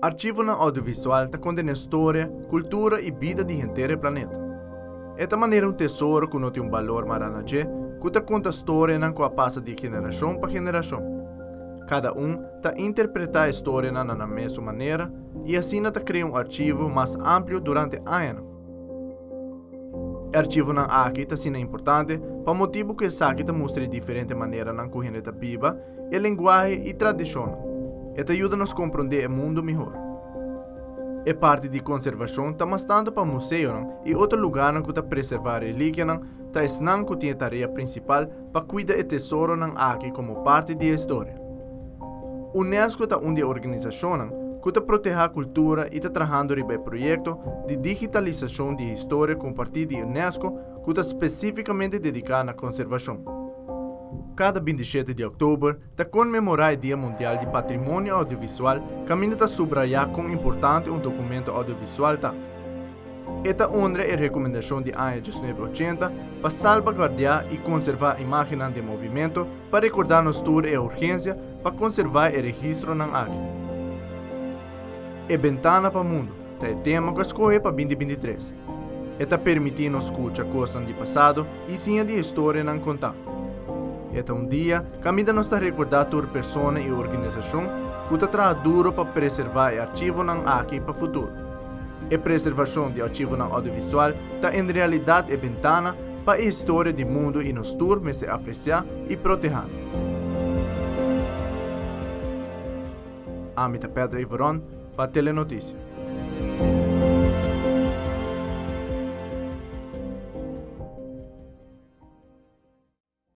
Archivonan audiovisual ta kontené storia, kultura i bida di henter e planeta. E ta manera un tesoro ku no tin un balor mará na dje, ku ta konta storianan ku a pasa di generashon pa generashon. Kada un ta interpretá e storianan na nan mesun manera i asina ta krea un archivo mas amplio durante añanan. E archivonan aki ta asina importante pa motibu ku esaki ta mustra e diferente maneranan ku hende ta biba, e lenguahe i tradishonnan. E ta yuda nos komprondé e mundu mihor. E parti di konservashon ta mas tantu pa museonan i otro lugánan ku ta preservá relikianan ta esnan ku tin e tarea prinsipal pa kuida e tesoronan aki komo parti di e historia. Unesco ta un di e organisashonnan ku ta protehá kultura i ta trahando riba e proyekto di digitalisashon di e historia kompartí di Unesco ku ta spesífikamente dediká na konservashon. Kada 27 di òktober ta konmemorá e Dia Mundial di Patrimonio Audiovisual kaminda ta subrayá kon importante un dokumento audiovisual ta. E ta honra e rekomendashon di aña 1980 pa salbaguardiá i konservá imágennan den movimento pa rekordá nos tur e urgensia pa konservá e registronan aki. E bentana pa mundu ta e tema ku a skohe pa 2023. E ta permití nos skucha kosnan di pasado i siña di e historianan kontá. E ta un dia kaminda nos ta rekordá tur persona i organisashon ku ta traha duro pa preservá e archivonan aki pa futuro. E preservashon di archivonan audiovisual ta en realidat e bentana pa e historia di mundu i nos tur mester apresiá i protehá nan. Ami ta Pedro Ivoron pa Telenoticia.